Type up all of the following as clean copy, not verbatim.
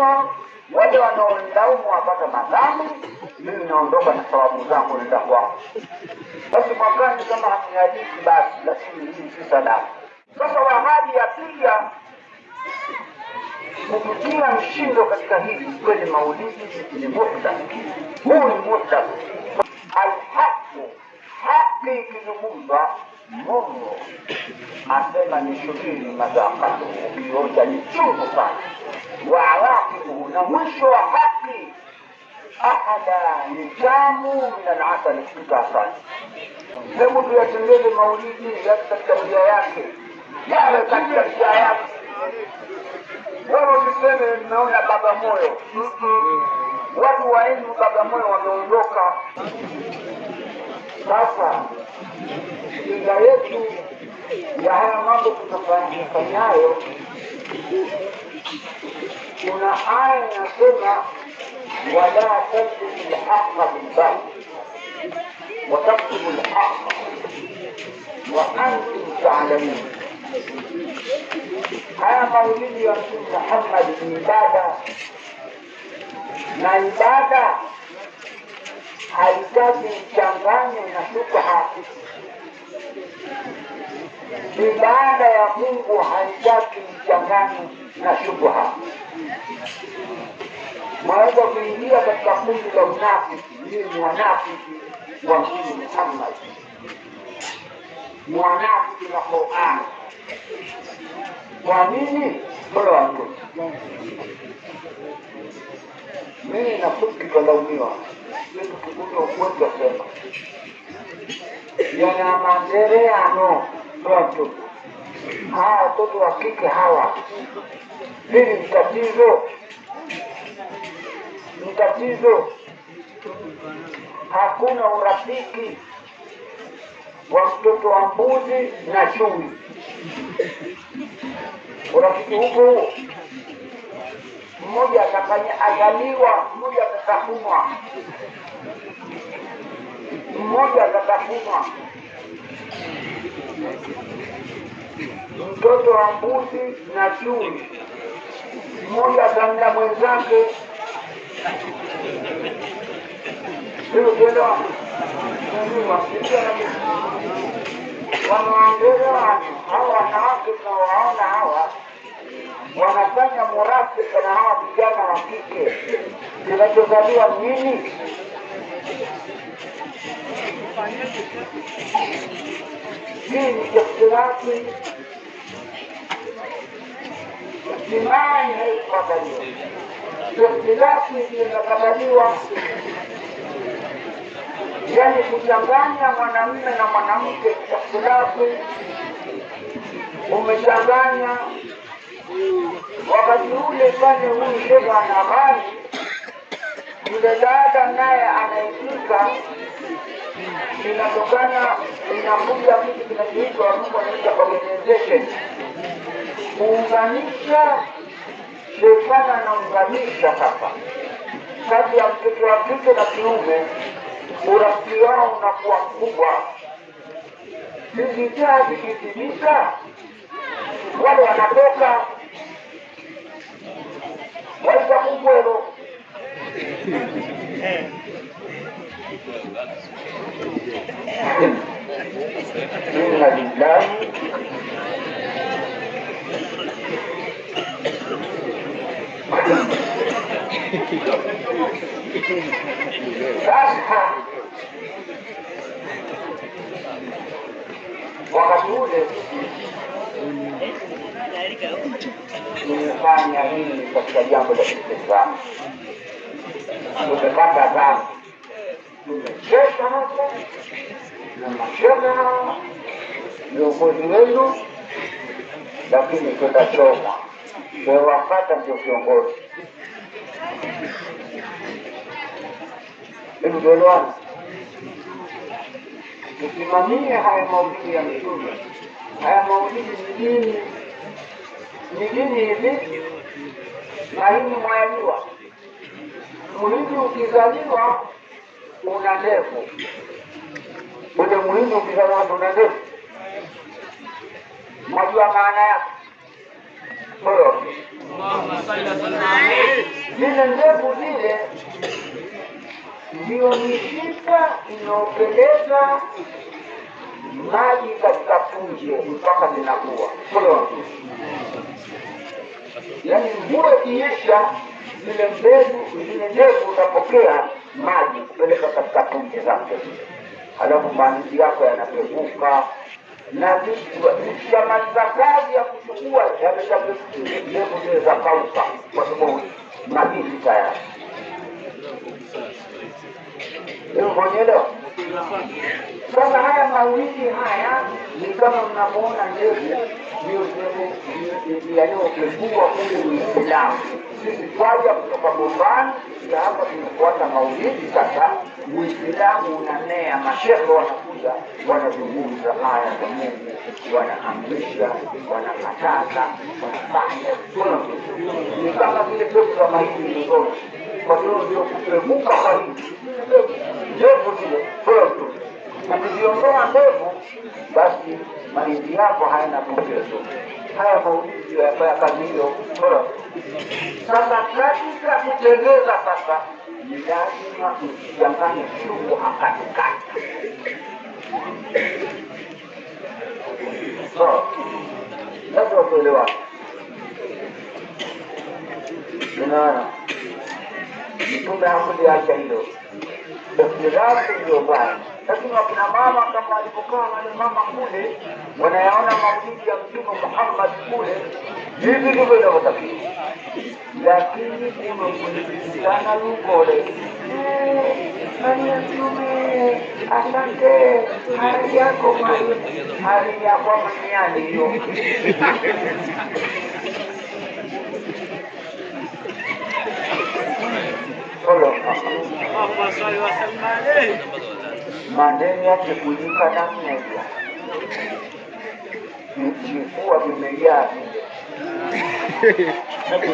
Nalaumiwa, wale wanaonilaumu wapata madhambi, mimi naondoka na thawabu zangu nenda kwao. Basi mwakani kama hamnialiki basi, lakini hii si sadaka. Sasa Wahabi yapiga kututia mshindo katika hili kweli, maulidi ni muhdath, huu ni muhdath. Alhaqu, haki ikizungumzwa, Mungu asema ni shubiri madhaqatuhu, ukionja ni chungu sana. Wa awaqibuhu, na mwisho wa haki ahada ni tamu min alasali, kupita asali. Hebu tuyatengeze maulidi yake katika njia yake, yawe katika njia yake. Wewe usiseme nimeona Bagamoyo. Watu wa elimu Bagamoyo wameondoka. Sasa kinga yetu ya haya mambo tutafanyayo, kuna aya inasema wala talbisu lhaqa bilbatil wa taktumu lhaqa wa antum taalamun. Haya maulidi ya Mtume Muhammad ni ibada, na ibada haitaki mchanganyo na shubha. Ibada ya Mungu haitaki mchanganyo na shubha. Mwaweza kuingia katika kundi la unafiki. Hii ni wanafiki wa Mtume Muhammad, ni wanafiki wa Qur'an. Kwa nini? Bora watu mimi nafuki kalaumiwa kitu kikuja ukweli wasema yana mandereano watu hawa watoto wa kike hawa, hili ni tatizo, ni tatizo. Hakuna urafiki wa mtoto wa mbuzi na chui, urafiki huko huo, mmoja atafanya azaliwa, mmoja atatafunwa, mmoja atatafunwa. Mtoto wa mbuzi na chui, mmoja atamla mwenzake. Hiyo kuelewa wanaongelewa hawa wanawake tunawaona hawa wanafanya murafiki na hawa vijana wa kike, kinachozaliwa nini? Hii ni ikhtilafi ijtimai, haikukataliwa. Ikhtilafi inakataliwa, yani kuchanganya mwanamume na mwanamke, ikhtilafi umechanganya. Wakati ule pale, huyu shekhe ana ghani, yule dada naye anaitika, inatokana inakuja kitu kinachoitwa Mungu anaita organization, kuunganisha. Shetani anaunganisha sasa kati ya mtoto wa kike na kiume, urafiki wao unakuwa mkubwa. Hizi taa zikizimika, wale wanatoka waita kugwero. Inna lillahi. Sasa wakati ule nimefanya nini katika jambo la Kiislamu? Tumepata dhambi, tumecheka hapa na mashehe hawa viongozi wenu, lakini tutachoma wewapata ndio viongozi. Hebu tuelewane, tusimamie haya maulidi ya Mtume. Haya maulidi ni dini, ni dini hivi mahindi mwayaliwa. Muhindi ukizaliwa una ndevu, ule muhindi ukizaliwa una ndevu, mwajua maana yake? Huyo Allahumma salli ala Zile ndevu zile ndio mishipa inayopeleka maji katika punje mpaka zinakuwa. Yaani mvua ikinyesha zile mbegu zile ndevu utapokea maji kupeleka katika punje zake, halafu mahindi yako yanapevuka na zikishamaliza kazi ya kuchukua ndevu zile zakauka, kwa sababu mahindi tayari. Unielewa? Sasa haya mawili haya ni kama mnavyoona ndevu ndio yaliyopungua kule Uislamu. Sisi twaja kutoka Bombani na hapa tumefuata maulidi. Sasa Uislamu unamea, mashehe wanakuja wanazungumza aya za Mungu, wanaamrisha, wanakataza, wanafanya. Ni kama vile mbegu za mahindi mzoni, kwa sababu ndio kupevuka kwa hivi ndevu zile. Ukiziondoa ndevu, basi mahindi yako hayana punjezo. Haya maulidi yafanya kazi hiyo. Sasa katika kutengeza sasa ni lazima usichanganye shubha katikati. So lazima tuelewane. Unaona, Mtume hakuliacha hilo ikhtilafu ndio baya, lakini wakina mama kama walivyokaa wale mama kule wanayaona maulidi ya Mtume Muhammad kule hivi ndivyo inavyotakiwa, lakini kumekulikana lukole Maria Mtume, asante, hali yako hali yako maniani hiyo. Maneno yake kulika namna hiyo, vifua vimejaa vile.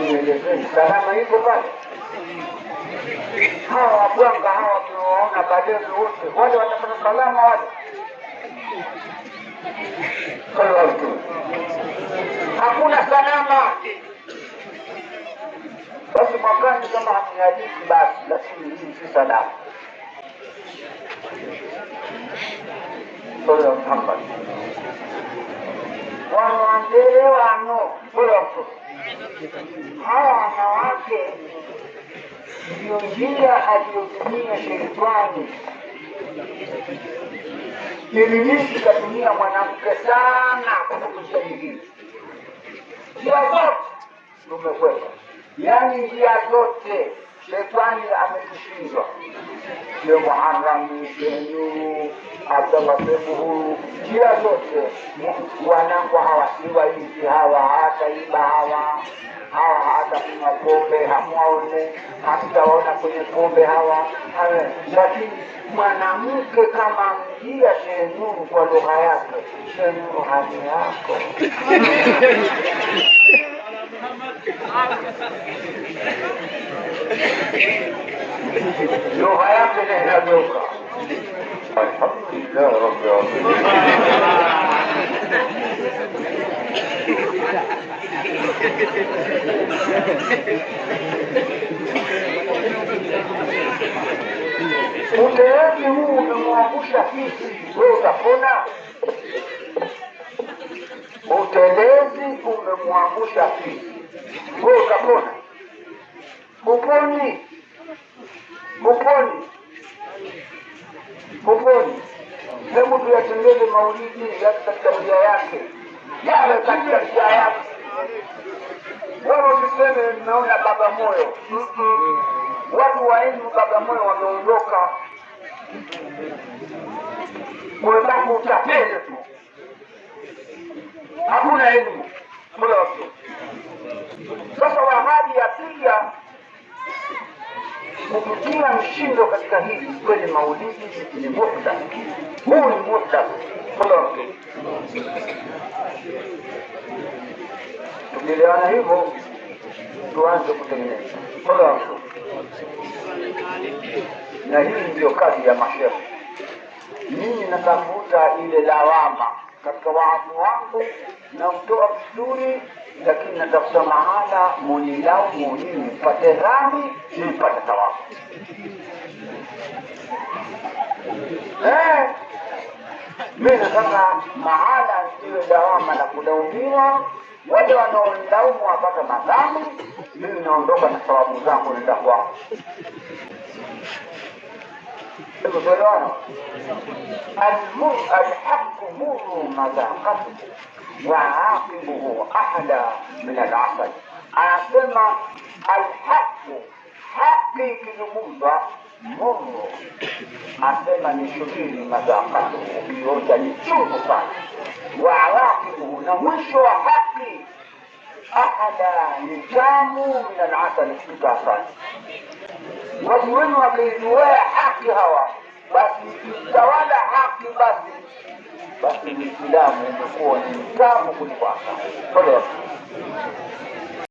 Nielezeni, salama iko pale? Hawa wabwanga hawa tunawaona baadaye wote wale watapata salama wale? Hakuna salama. Basi mwakani kama hamnialiki basi, lakini hii si salama. Sala Muhammad wanaelewano. Hawa wanawake ndio njia aliyotumia shetani. Ibilisi katumia mwanamke sana kufundisha nyingine. Njia zote tumekwenda, yaani njia zote shetani ametushindwa. Sio Muharram, sio Nuru, Abdallah Sefu, njia zote wanangu hawa si waizi hawa, hawataiba hawa, hawa hawatakunywa pombe, hamwaone, hamtawaona kwenye pombe hawa. Lakini mwanamke kama mjia Shehe Nuru kwa lugha yake, Shehe Nuru hali yako lugha yake inageuka. Alhamdulillah rabbil alamin. Utelezi huu umemwangusha fisi, wewe utapona? Utelezi umemwangusha fisi, wewe utapona? Uponi, uponi, uponi. Hebu tuyatengeze maulidi yake katika njia yake, yawe katika njia yake. Wewe usiseme mmeona Bagamoyo. Watu wa elimu Bagamoyo wameondoka, kumebaki utapeli tu, hakuna elimu. Sasa Wahabi yapiga kututia mshindo katika hili kwenye maulidi ni muhdath. Huu ni muhdath. Tukielewana hivyo tuanze kutengeneza. Na hii ndio kazi ya mashehe. Mimi natafuta ile lawama katika watu wangu, na mtoa vizuri Lakini natafuta mahala munilaumu mimi nipate dhambi, nipate thawabu. Mimi nataka mahala iwe lawama la kulaumiwa, wale wanaolaumu wapata madhambi, mimi naondoka na thawabu zangu nenda kwao. Tumeelewana? Alhaqu muru madhaqatuhu wa aqibuhu ahla min alasal. Anasema alhaqu, haki ikizungumzwa muru, asema ni shubiri madhaqatuhu, ukionja ni chungu sana. Wa awaqibuhu, na mwisho wa haki ahla ni tamu min alasal, kupita asali. Watu wenu wakiizoea haki hawa, basi ikitawala haki basi Uislamu umekuwa ni mtamu kuliko asali. Pole.